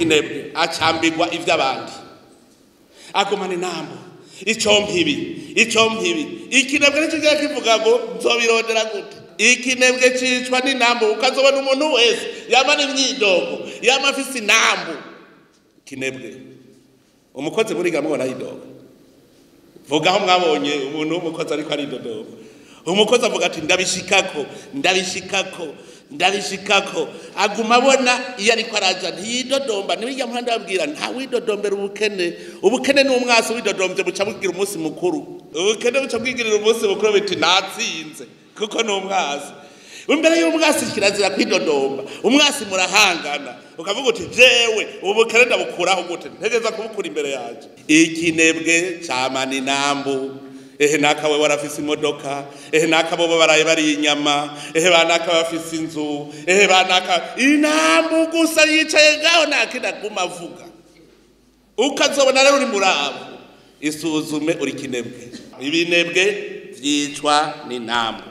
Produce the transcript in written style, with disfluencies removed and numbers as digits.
Ikinebwe acambirwa ivy'abandi, agumana inambo, ico mpibi, ico mpibi. Ikinebwe nico kiba kivuga ngo nzobirondera gute. Ikinebwe cicwa n'inambo. Ukazobona umuntu wese yamara imyidogo, yama afise inambo. Ikinebwe, umukozi muriga mubona yidoga. Vuga aho mwabonye umuntu w'umukozi ariko aridodoba. Umukozi avuga ati ndabishikako, ndabishikako, ndabishikako. Aguma abona iyo ariko araja, ntiyidodomba. Ntibijya muhanda babwira nta widodombera ubukene. Ubukene ni umwasi, widodombye buca bugira umunsi mukuru. Ubukene buca bwigirira umunsi mukuru, biti natsinze, kuko ni umwasi. Imbere y'umwasi kirazira kwidodomba. Umwasi murahangana, ukavuga uti jewe ubu bukene ndabukuraho gute? Ntegeza kubukura imbere yanje. Ikinebwe camana inambu. Ehe naka we warafise imodoka, ehe naka bobo baraye bari inyama, ehe banaka bafise inzu, ehe banaka. Inambu gusa, yicaye ngaho ntakindi aguma avuga. Ukazobona rero uri murabo, isuzume, uri kinebwe. Ibinebwe vyicwa n'inambu.